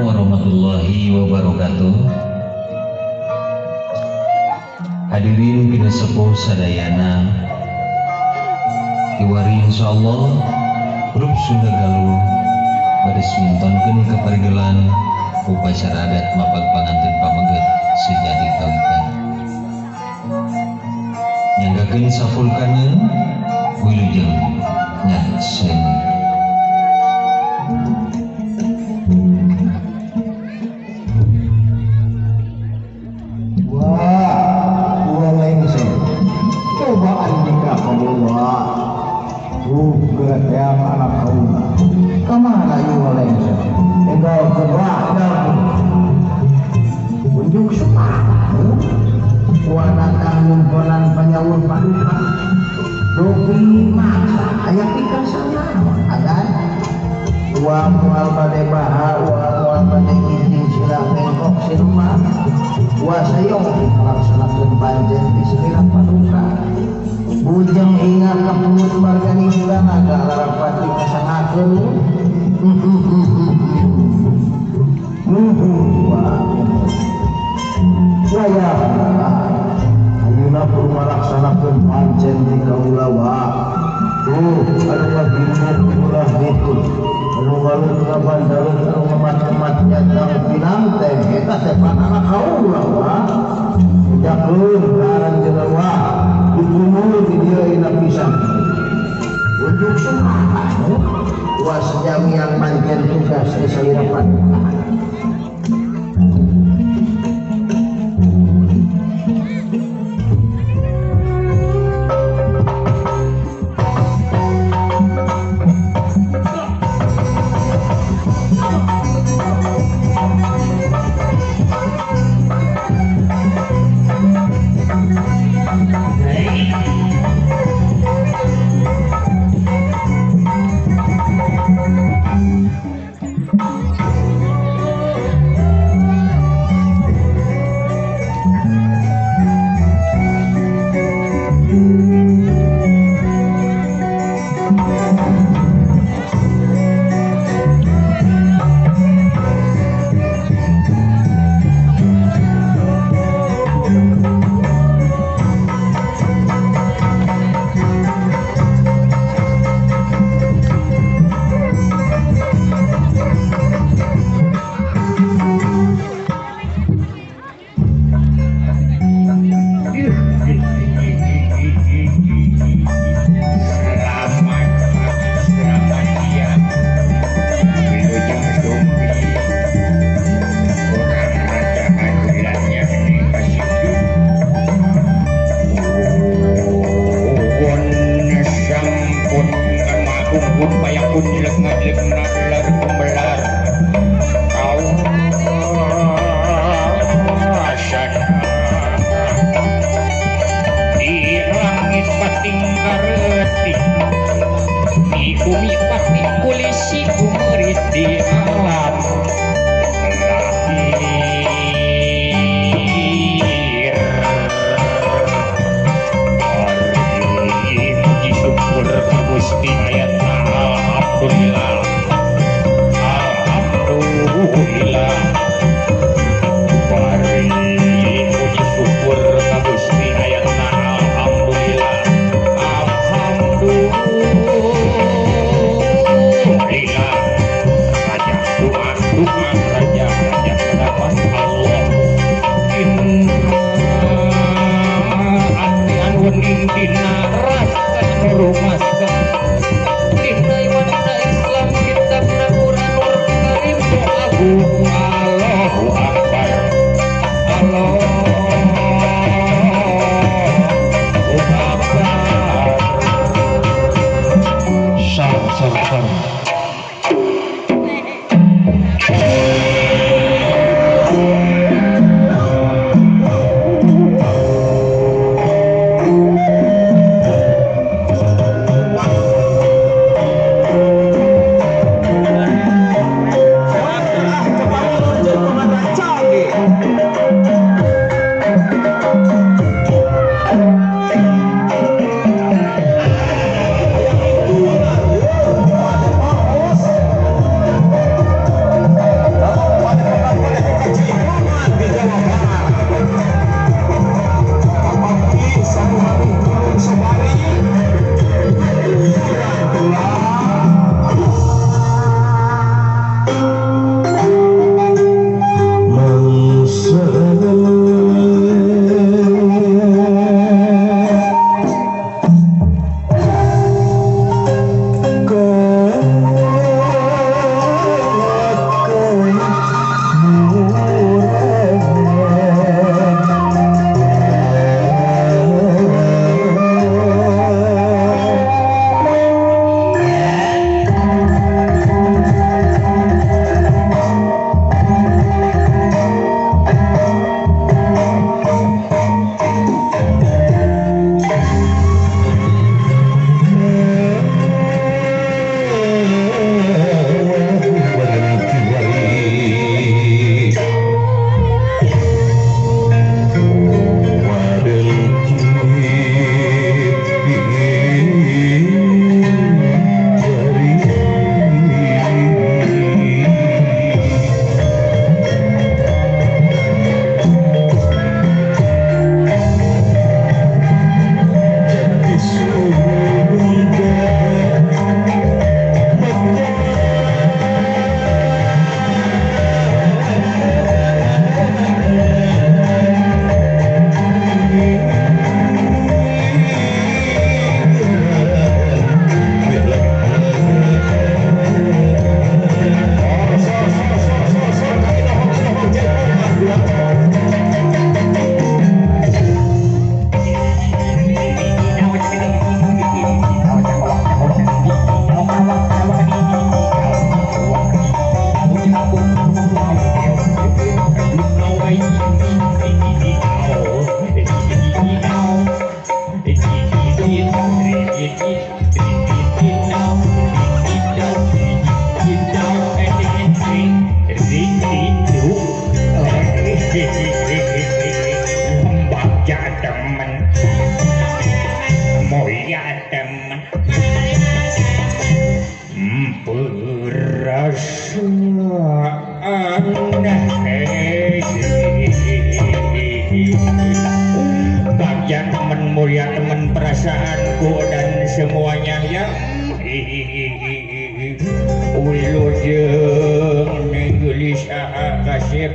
Assalamualaikum warahmatullahi wabarakatuh. Hadirin pinasepuh sadayana, kiwari insyaallah grup Sunda Galuh bade mintonkeun kaparigelan upacara adat mapag panganten pameget sejadi kawitan. Nyanggakeun safulkana wilujeng nyaksen. Wilujeng ning geulis kasep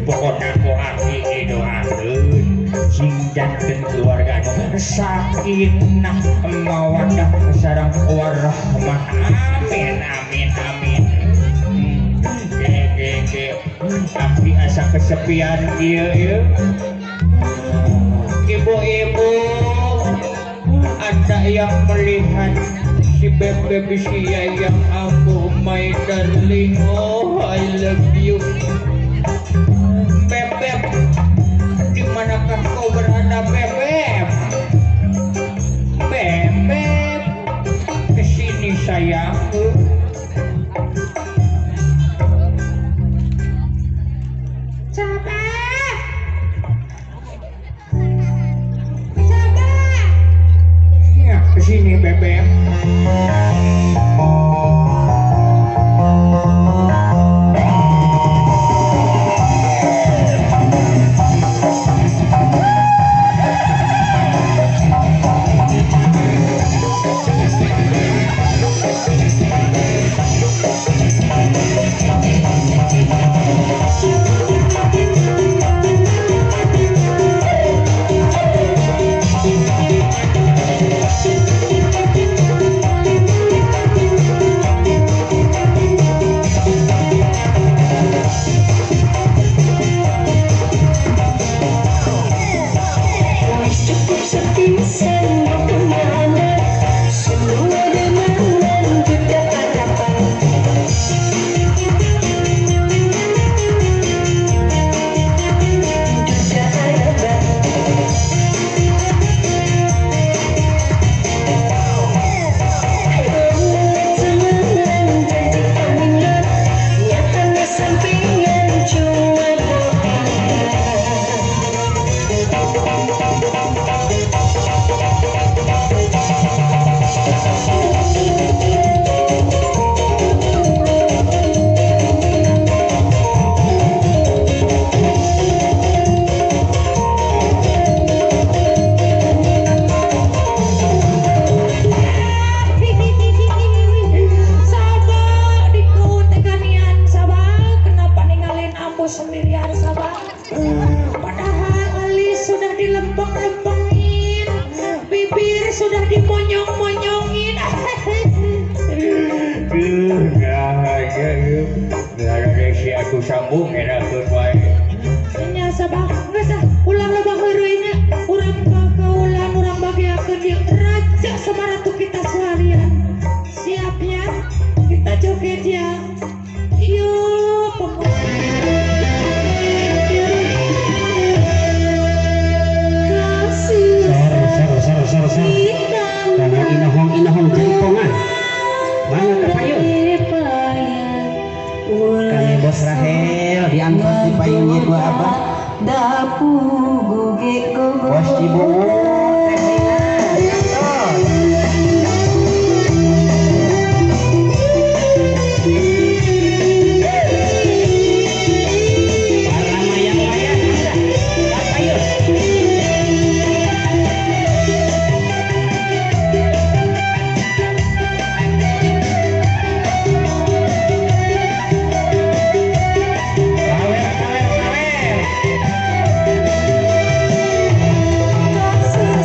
pokona ku aki didoakeun sing janten keluarga anu sakinah mawaddah sareng warahmah. Amin amin amin. Ge abdi asa kesepian ieu ieu. Ibu-ibu ada yang melihat si bebek si yayang aku, my darling, oh I love you. Bebek, di manakah kau berada bebek? Bebek, kesini sayangku. Kesini bebek. Sambung enakeun wae. Nya sabah geus ah ulah loba heureuy nya urang kakaulan urang bageakeun ieu raja sama ratu kita seharian. Siapnya kita joget ya. Yuk Ser ser ser. Karena inahong inahong jaipongan. Mana kapayun? Kami bos Rahel diangkut di payungnya dua abah. Bos Cibungu Tesina diangkut. Para mayang-mayang ada kapayun. Kasih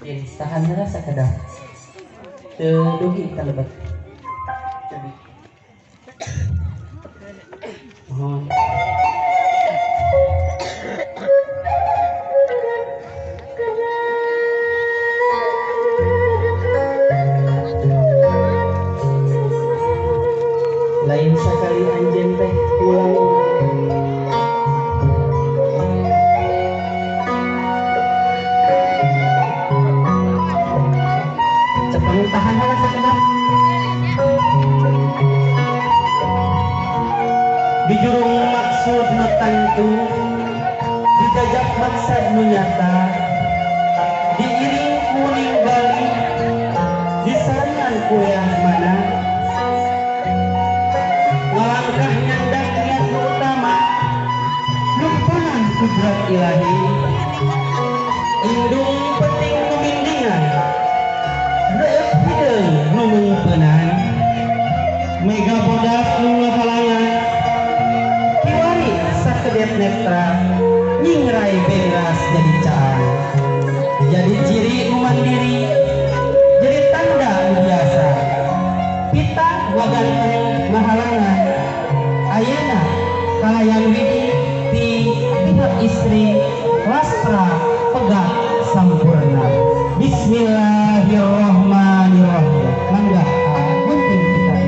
Tahan heula sakedap. Teu dugi ka lebet. Mohon. Lain sakali anjeun teh pulang. Cepeng tahan heula sakedap. Dijurung maksud nu tangtu, dijajak maksad nu nyata, diiring ku ninggali, disarengan ku yang mana, ngalangkah nyandak niat nu utama, lumpuhan kudrat ilahi, indung penting nu bindingan, reup hideung nu meungpeunan, mega bodas nu ngahalangan, kiwari sakedep netra, nyingrai bengras jadi caang, jadi ciri nu mandiri, jadi tanda nu biasa, pita waganteng ngahalangan, ayeuna kalayan widi ti pihak istri lastra pegat sampurna. Bismillahirrahmanirrahim. Mangga gunting kita.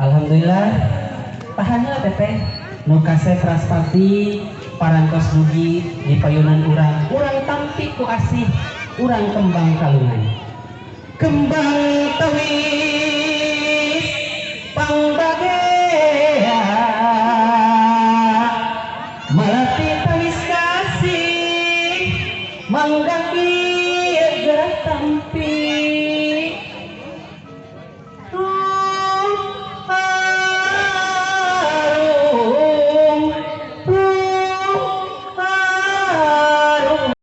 Alhamdulillah tahanlah teteh nu kasep Raspati parantos dugi di payunan urang, urang tampi ku asih, urang kembang kalungan, kembang tawis.